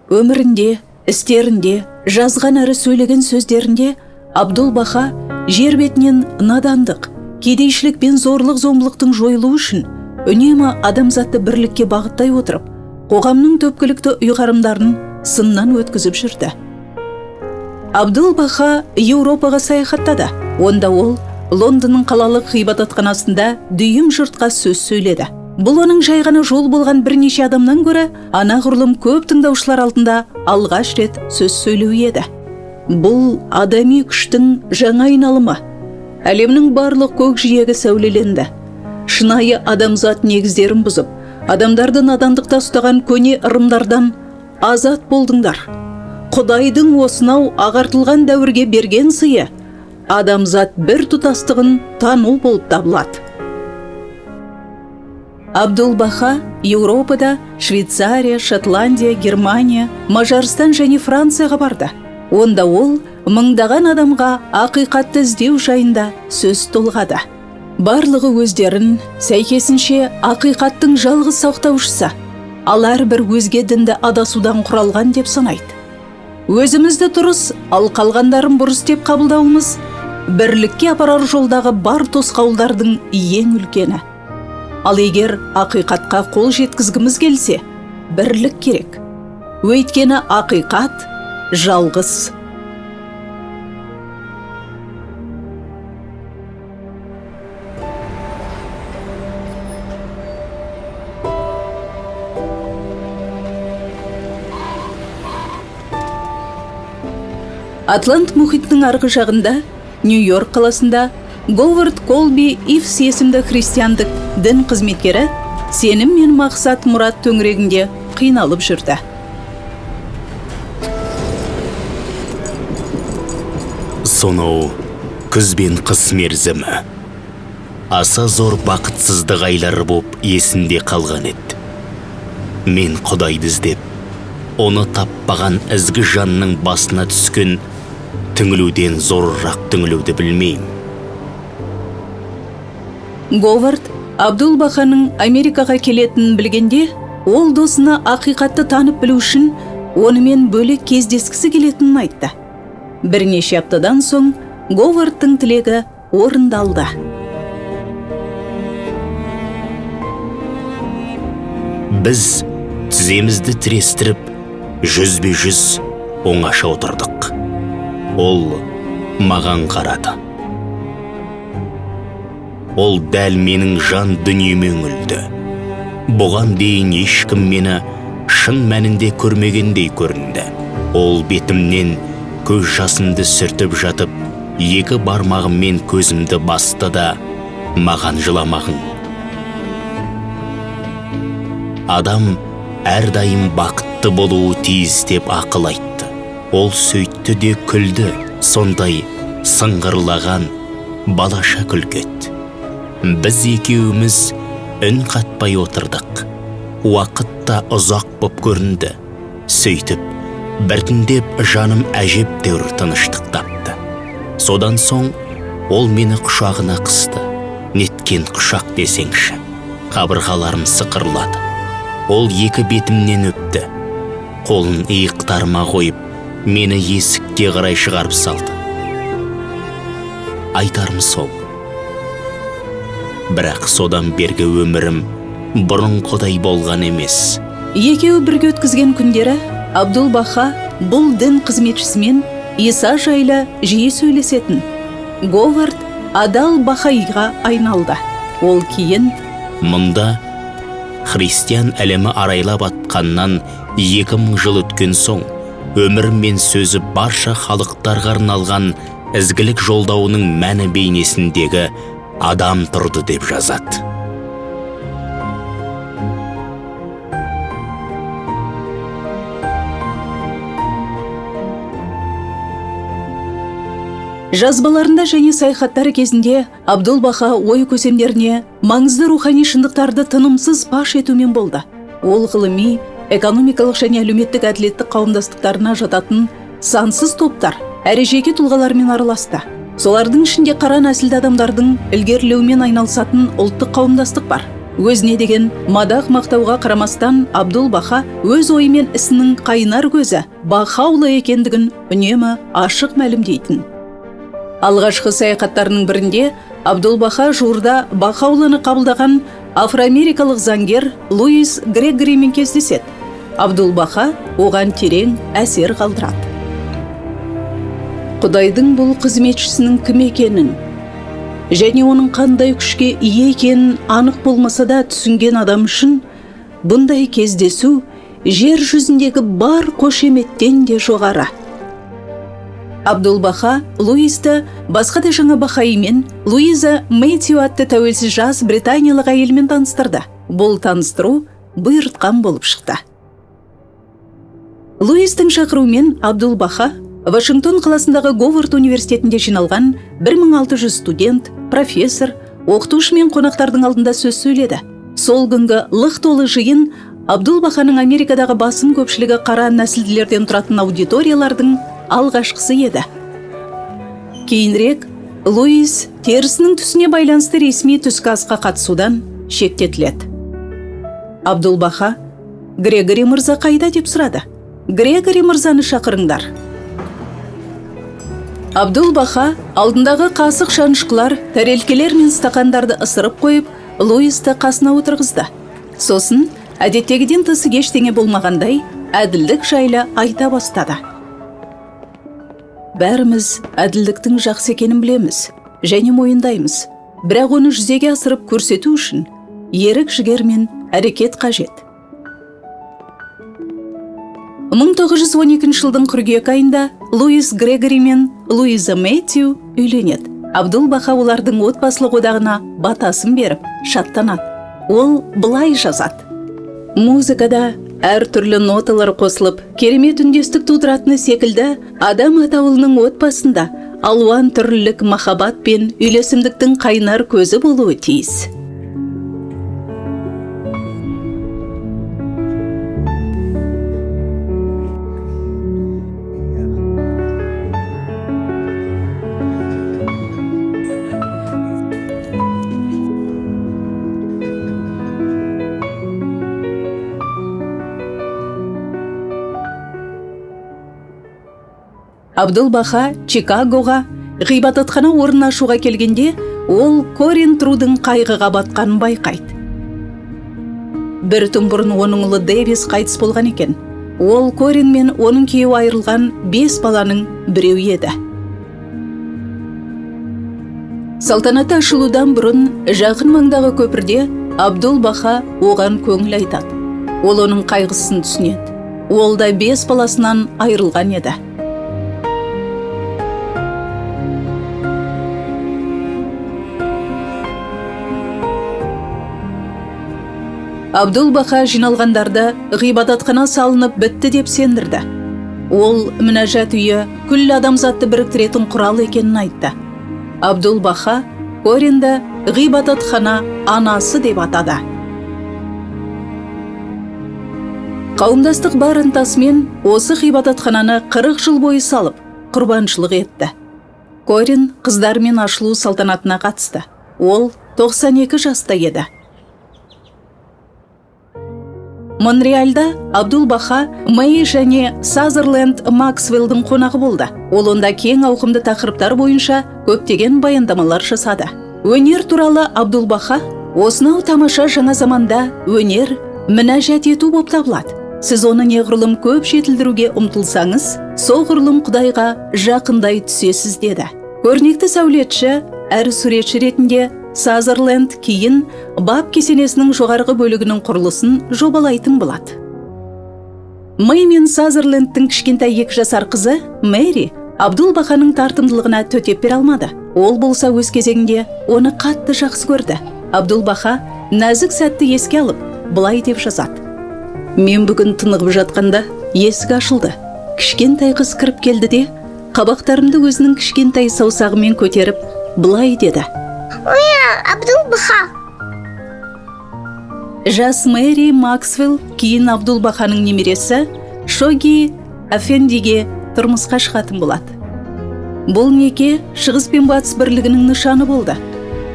Өмірінде, істерінде, жазған әрі сөйлеген сөздерінде Абдул-Баха жер бетінен надандық, кедейшілік пен зорлық-зомбылықтың жойылуы үшін үнемі адамзатты бірлікке бағыттай отырып, қоғамның түпкілікті ұйғарымдарын сыннан өткізіп жүрді. Абдул-Баха Еуропаға саяхаттады. Онда ол Лондонның қалалық ғибадатханасында дүйім жұртқа сөз сөйледі. Бұл оның жай ғана жол болған бірнеше адамнан гөрі анағұрлым көп тыңдаушылар алдында алғаш рет сөз сөйлеу еді. Бұл адами күштің жаңа айналымы. Әлемнің барлық көк жиегі сәулеленді. Шынайы адамзат негіздерін бұзып, адамдарды надандықта ұстаған көне ырымдардан азат болдыңдар. Құдайдың осынау ағартылған дәуірге берген сыйы адамзат бір тұтастығын тану болып табылады. Абдул-Баха Еуропада Швейцария, Шотландия, Германия, Мажарстан және Францияға барды. Онда ол мыңдаған адамға ақиқатты іздеу жайында сөз толғады. Барлығы өздерін сәйкесінше ақиқаттың жалғыз сақтаушысы, ал әрбір өзге дінді адасудан құралған деп санайды. Өзімізді дұрыс, ал қалғандарын бұрыс деп қабылдауымыз бірлікке апарар жолдағы бар тосқауылдардың ең үлкені. Ал егер ақиқатқа қол жеткізгіміз келсе, бірлік керек. Өйткені ақиқат жалғыз. Атлант мұхитының арғы жағында, Нью-Йорк қаласында Говард Колби Ивс есімді христиандық дін қызметкері сенім мен мақсат мұрат төңірегінде қиналып жүрді. Сонау күз бен қыс мерзімі аса зор бақытсыздық айлары боп есімде қалған еді. Мен Құдайды іздеп, оны таппаған ізгі жанның басына түскен түңілуден зорырақ түңілуді білмеймін. Говард Абдул-Баханың Америкаға келетінін білгенде, ол досына ақиқатты танып білу үшін онымен бөлек кездескісі келетінін айтты. Бірнеше аптадан соң Говардтың тілегі орындалды. Біз тіземізді тірестіріп, жүзбе-жүз оңаша отырдық. Ол маған қарады. Ол дәл менің жан дүниеме үңілді. Бұған дейін ешкім мені шын мәнінде көрмегендей көрінді. Ол бетімнен көз жасымды сүртіп жатып, екі бармағыммен көзімді басты да маған жыламағын. Адам әрдайым бақытты болуы тиіс деп ақыл айтты. Ол сөйтті де күлді, сондай сыңғырлаған балаша күлкі еді. Біз екеуіміз үн қатпай отырдық. Уақыт та ұзақ боп көрінді. Сөйтіп, біртіндеп жаным әжептәуір тыныштық тапты. Содан соң ол мені құшағына қысты. Неткен құшақ десеңші. Қабырғаларым сықырлады. Ол екі бетімнен өпті. Қолын иықтарыма қойып, мені есікке қарай шығарып салды. Айтарым сол. Бірақ содан бергі өмірім бұрынғыдай болған емес. Екеуі бірге өткізген күндері Абдул-Баха бұл дін қызметшісімен Иса жайлы жиі сөйлесетін. Говард адал бахаиға айналды. Ол кейін мұнда христиан әлемі арайлап атқаннан 2000 жыл өткен соң өмір мен сөзі барша халықтарға арналған ізгілік жолдауының мәні бейнесіндегі адам тұрды деп жазады. Жазбаларында және саяхаттары кезінде Абдул-Баха ой көсемдеріне маңызды рухани шындықтарды тынымсыз паш етумен болды. Ол ғылыми, экономикалық және әлеуметтік әділеттік қауымдастықтарына жататын сансыз топтар, әрі жеке тұлғалармен араласты. Солардың ішінде қара нәсілді адамдардың ілгерілеуімен айналысатын ұлттық қауымдастық бар. Өзіне деген мадақ мақтауға қарамастан Абдул-Баха өз ойы мен ісінің қайнар көзі Бахаулла екендігін үнемі ашық мәлімдейтін. Алғашқы саяхаттарының бірінде Абдул-Баха жуырда Бахаулланы қабылдаған афроамерикалық заңгер Луис Грегоримен кездеседі. Абдул-Баха оған терең әсер қалдырады. Құдайдың бұл қызметшісінің кім екенін және оның қандай күшке ие екенін анық болмаса да түсінген адам үшін бұндай кездесу жер жүзіндегі бар қошеметтен де жоғары. Абдул-Баха Луисті басқа да жаңа бахаимен, Луиза Мэтью атты тәуелсіз жас британиялық әйелмен таныстырды. Бұл таныстыру бұйыртқан болып шықты. Луистің шақыруымен Абдул-Баха Вашингтон қаласындағы Говард университетінде жиналған 1600 студент, профессор, оқытушы мен қонақтардың алдында сөз сөйледі. Сол күнгі лық толы жиын Абдул-Баханың Америкадағы басым көпшілігі қара нәсілділерден тұратын аудиториялардың алғашқысы еді. Кейінірек Луис терісінің түсіне байланысты ресми түскі асқа қатысудан шектетіледі. Абдул-Баха «Грегори мырза қайда?» деп сұрады. «Грегори мырзаны шақырыңдар». Абдул-Баха алдындағы қасық шанышқылар, тәрелкелер мен стақандарды ысырып қойып, Луисті қасына отырғызды. Сосын әдеттегіден тыс ештеңе болмағандай әділдік жайлы айта бастады. Бәріміз әділдіктің жақсы екенін білеміз және мойындаймыз. Бірақ оны жүзеге асырып көрсету үшін ерік жігер мен әрекет қажет. 1912 жылдың қыркүйек айында Луис Грегори мен Луиза Мэтью үйленеді. Абдул-Баха олардың отбасылық одағына батасын беріп, шаттанады. Ол былай жазады. Музыкада әртүрлі ноталар қосылып, керемет үндестік тудыратыны секілді адам атаулының отбасында алуан түрлілік махаббат пен үйлесімдіктің қайнар көзі болуы тиіс. Абдул-Баха Чикагоға ғибадатхана орнын ашуға келгенде, ол Корин Трудың қайғыға батқанын байқайды. Бір түн бұрын оның ұлы Дэвис қайтыс болған екен. Ол Корин мен оның күйеуі айырылған 5 баланың біреуі еді. Салтанатты ашылудан бұрын жақын маңдағы көпірде Абдул-Баха оған көңіл айтады. Ол оның қайғысын түсінеді. Ол да 5 баласынан айырылған еді. Абдул-Баха жиналғандарды ғибадатхана салынып бітті деп сендірді. Ол мінәжат үйі күллі адамзатты біріктіретін құрал екенін айтты. Абдул-Баха Коринді ғибадатхана анасы деп атады. Қауымдастық бар ынтасымен осы ғибадатхананы 40 жыл бойы салып, құрбаншылық етті. Корин қыздармен ашылу салтанатына қатысты. Ол 92 жаста еді. Монреальда Абдул-Баха Мэй және Сазерленд Максвеллдің қонағы болды. Ол онда кең ауқымды тақырыптар бойынша көптеген баяндамалар жасады. Өнер туралы Абдул-Баха осынау тамаша жаңа заманда өнер мінәжат ету болып табылады. Сіз оны неғұрлым көп жетілдіруге ұмтылсаңыз, соғұрлым Құдайға жақындай түсесіз деді. Көрнекті сәулетші әрі суретші ретінде Сазерленд кейін Баб кесенесінің жоғарғы бөлігінің құрылысын жобалайтын болады. Мэй мен Сазерлендтің кішкентай 2 жасар қызы Мэри Абдул-Баханың тартымдылығына төтеп бере алмады. Ол болса өз кезегінде оны қатты жақсы көрді. Абдул-Баха нәзік сәтті еске алып, былай деп жазады. Мен бүгін тынығып жатқанда есік ашылды. Кішкентай қыз кіріп келді де, қабақтарымды өзінің кішкентай саусағымен көтеріп, былай деді. Абдул-Баха. Жас Мэри Максвелл кейін Абдул-Баханың немересі Шоги Әфендиге тұрмысқа шығатын болады. Бұл неке Шығыс пен Батыс бірлігінің нышаны болды.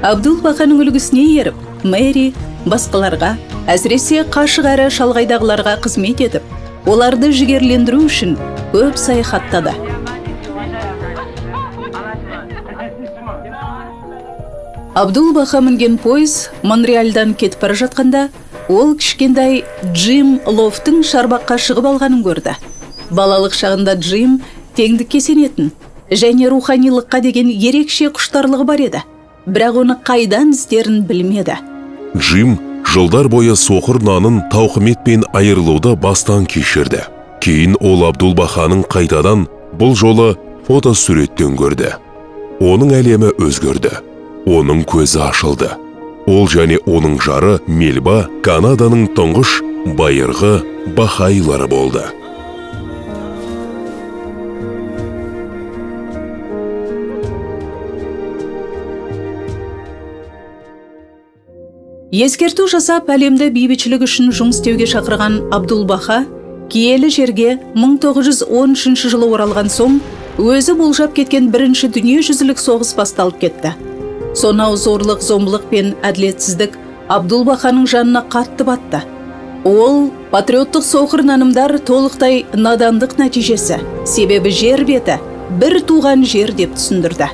Абдул-Баханың үлгісіне еріп, Мэри басқаларға, әсіресе қашық әрі шалғайдағыларға қызмет етіп, оларды жігерлендіру үшін көп саяхаттады. Абдул-Баха мінген пойыз Монреальдан кетіп бара жатқанда, Ол кішкентай Джим Лофтың шарбаққа шығып алғанын көрді. Балалық шағында Джим теңдікке сенетін және руханилыққа деген ерекше құштарлығы бар еді. Бірақ оны қайдан іздерін білмеді. Джим жылдар бойы соқыр нанын тауқыметпен айырылуды бастан кешірді. Кейін ол Абдул-Баханың қайтадан бұл жолы фотосуреттен көрді. Оның әлемі өзгерді. Оның көзі ашылды. Ол және оның жары Мельба Канаданың тұңғыш байырғы бахаилары болды. Ескерту жасап, әлемді бейбітшілік үшін жұмыс істеуге шақырған Абдул-Баха киелі жерге 1913 жылы оралған соң, өзі болжап кеткен бірінші дүниежүзілік соғыс басталып кетті. Сонау зорлық, зомбылық пен әділетсіздік Абдул-Баханың жанына қатты батты. Ол патриоттық соқыр нанымдар толықтай надандық нәтижесі, себебі жер беті бір туған жер деп түсіндірді.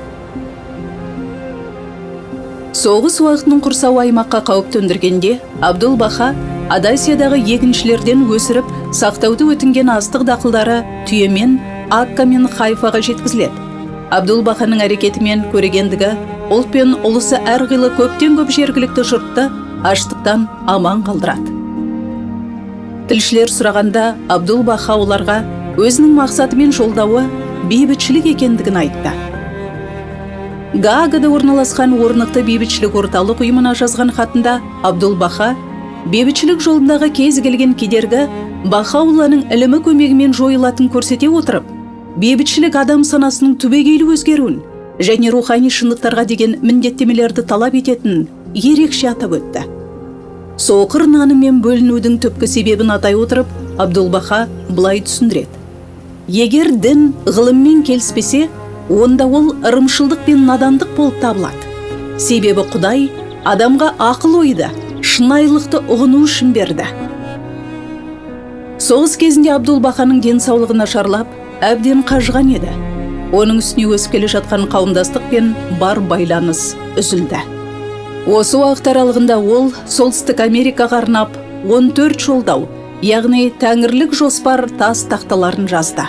Соғыс уақытының құрсауы аймаққа қауіп төндіргенде, Абдул-Баха Адасиядағы егіншілерден өсіріп, сақтауды өтінген астық дақылдары түйемен Акка мен Хайфаға жеткізіледі. Абдул-Баханың әрекетімен көрегендігі ұлт пен ұлысы әрқилы көптен көп жергілікті жұртты аштықтан аман қалдырады. Тілшілер сұрағанда Абдул-Баха оларға өзінің мақсаты мен жолдауы бейбітшілік екендігін айтты. Гаагада орналасқан орнықты бейбітшілік орталық ұйымына жазған хатында Абдул-Баха бейбітшілік жолындағы кез келген кедергі Бахаулланың ілімі көмегімен жойылатын көрсете отырып, бейбітшілік адам санасының түбегейлі өзгеруін және рухани шындықтарға деген міндеттемелерді талап ететінін ерекше атап өтті. Соқыр нанымен бөлінудің түпкі себебін атай отырып, Абдул-Баха былай түсіндіреді. Егер дін ғылыммен келіспесе, онда ол ырымшылдық пен надандық болып табылады. Себебі Құдай адамға ақыл ойды, шынайылықты ұғыну үшін берді. Соғыс кезінде Абдул-Баханың денсаулығы нашарлап, әбден қажыған еді. Оның үстіне өсіп келе жатқан қауымдастық пен бар байланыс үзілді. Осы уақыт аралығында ол Солтүстік Америкаға арнап 14 жолдау, яғни тәңірлік жоспар тас тақталарын жазды.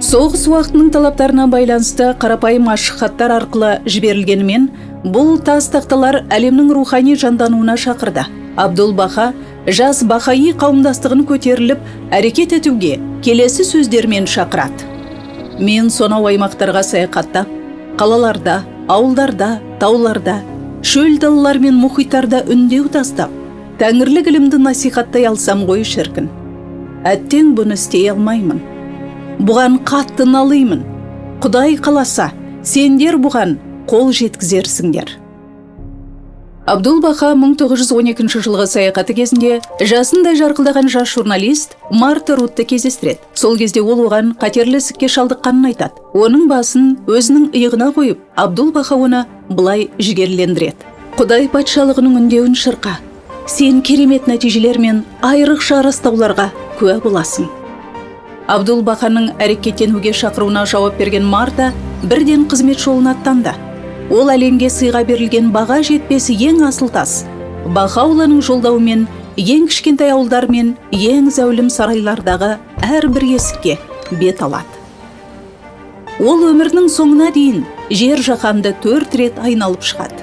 Соғыс уақытының талаптарына байланысты қарапайым ашық хаттар арқылы жіберілгенімен, бұл тас тақталар әлемнің рухани жандануына шақырды. Абдул-Баха жас бахаи қауымдастығын көтеріліп, әрекет етуге келесі сөздермен шақырады. Мен сонау аймақтарға саяхаттап, қалаларда, ауылдарда, тауларда, шөл далалар мен мұхиттарда үндеу тастап, тәңірлік ілімді насихаттай алсам ғой шіркін. Әттең бұны істей алмаймын. Бұған қатты налимын. Құдай қаласа, сендер бұған қол жеткізерсіңдер. Абдул-Баха 1912 жылғы саяхаты кезінде жасындай жарқылдаған жас журналист Марта Рутты кездестіреді. Сол кезде ол оған қатерлі ісікке шалдыққанын айтады. Оның басын өзінің иығына қойып, Абдул-Баха оны былай жігерлендіреді. Құдай патшалығының үндеуін шырқа. Сен керемет нәтижелер мен айрықша растауларға куә боласың. Абдул-Баханың әрекеттенуге шақыруына жауап берген Марта бірден қызмет жолына аттанды. Ол әлемге сыйға берілген баға жетпес ең асыл тас, Бахаулланың жолдауымен ең кішкентай ауылдар мен ең зәулім сарайлардағы әрбір есікке бет алады. Ол өмірінің соңына дейін жер жаһанды 4 рет айналып шығады.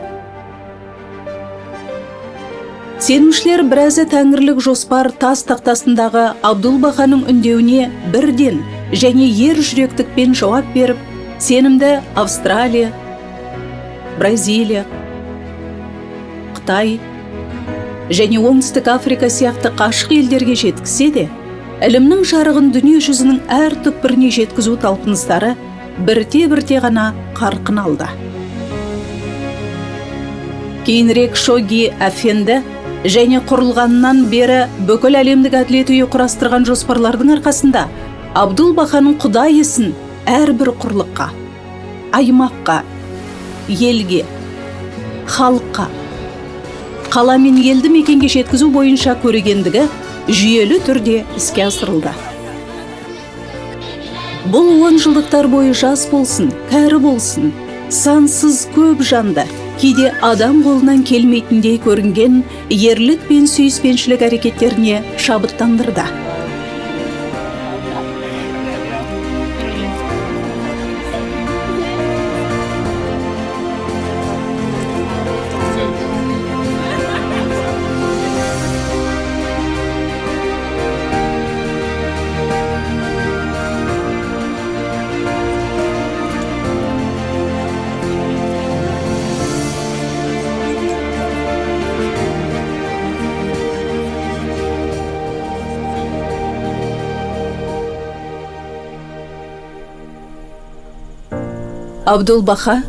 Сенушілер біразы тәңірлік жоспар тас тақтасындағы Абдул-Баханың үндеуіне бірден және ер жүректікпен жауап беріп, сенімді Австралия, Бразилия, Қытай және Оңтүстік Африка сияқты қашық елдерге жеткізсе де, ілімнің жарығын дүние жүзінің әр түкпіріне жеткізу талпыныстары бірте-бірте ғана қарқын алды. Кейінірек Шоги Әфенді және құрылғаннан бері бүкіл әлемдік әділет үйі құрастырған жоспарлардың арқасында Абдул-Баханың Құдай ісін әрбір құрлыққа, аймаққа, елге, халыққа, қала мен елді мекенге жеткізу бойынша көрегендігі жүйелі түрде іске асырылды. Бұл 10 жылдықтар бойы жас болсын, кәрі болсын, сансыз көп жанды кейде адам қолынан келмейтіндей көрінген ерлік пен сүйіспеншілік әрекеттеріне шабыттандырды. Абдул-Баха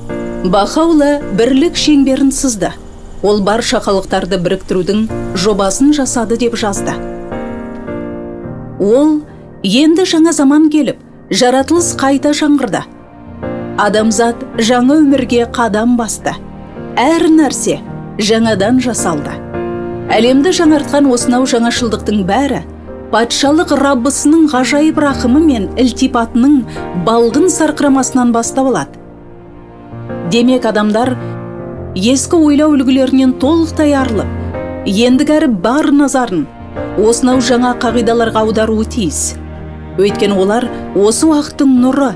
Бахаулла бірлік шеңберін сызды. Ол барша халықтарды біріктірудің жобасын жасады деп жазды. Ол енді жаңа заман келіп, жаратылыс қайта жаңғырды. Адамзат жаңа өмірге қадам басты. Әр нәрсе жаңадан жасалды. Әлемді жаңартқан осынау жаңашылдықтың бәрі патшалық Раббысының ғажайып рақымы мен ілтипатының балғын сарқырамасынан бастау алады. Демек, адамдар ескі ойлау үлгілерінен толықтай арылып, ендігәрі бар назарын осынау жаңа қағидаларға аударуы тиіс. Өйткені олар осы уақыттың нұры,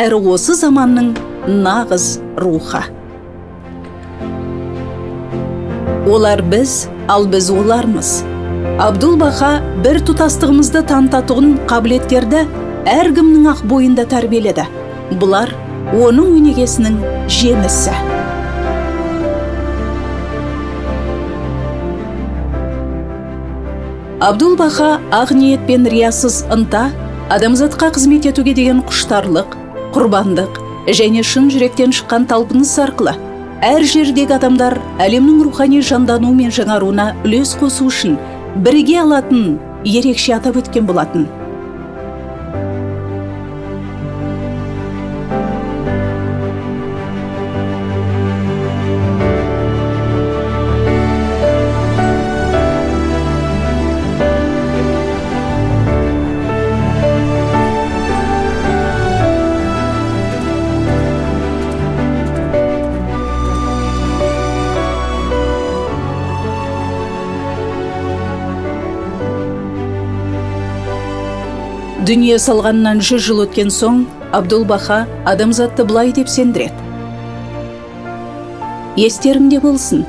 әрі осы заманның нағыз рухы. Олар біз, ал біз олармыз. Абдул-Баха бір тұтастығымызды танытатұғын қабілеттерді әркімнің ақ бойында тәрбиеледі. Бұлар оның өнегесінің жемісі. Абдул-Баха ақ ниет пен риясыз ынта, адамзатқа қызмет етуге деген құштарлық, құрбандық және шын жүректен шыққан талпыныс арқылы әр жердегі адамдар әлемнің рухани жандануы мен жаңаруына үлес қосу үшін бірге алатын ерекше атап өткен болатын. Дүние салғаннан 100 жыл өткен соң, Абдул-Баха адамзатты былай деп сендіреді. Естеріңде болсын,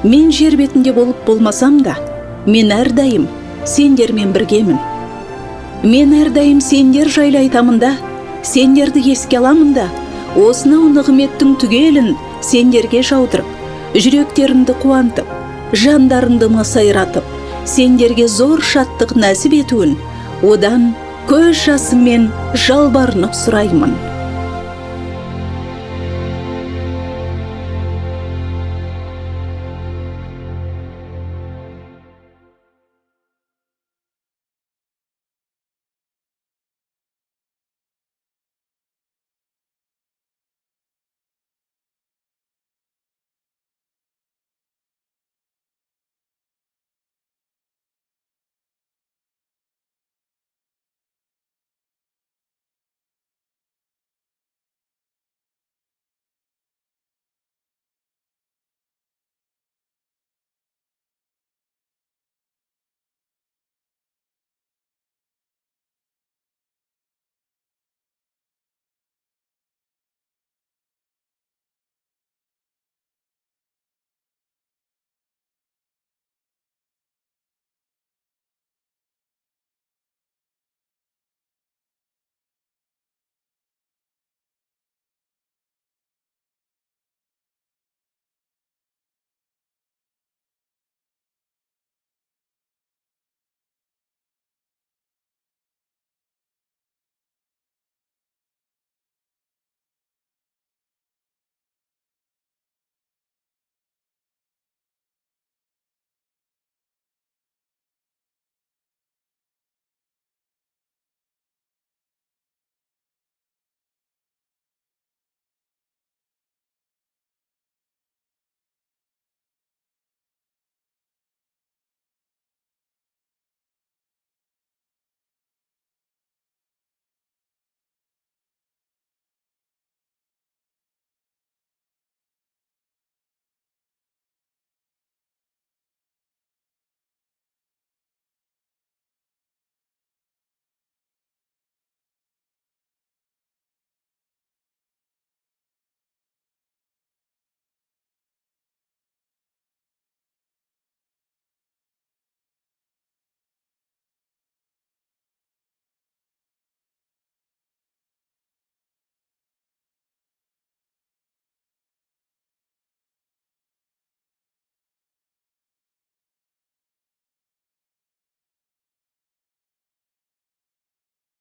мен жер бетінде болып болмасам да, мен әрдайым сендермен біргемін. Мен әрдайым сендер жайлы айтамын да, сендерді еске аламын да, осынау нығметтің түгелін сендерге жаудырып, жүректеріңді қуантып, жандарыңды масайратып, сендерге зор шаттық нәсіп етуін, одан көз жасыммен жалбарынып сұраймын.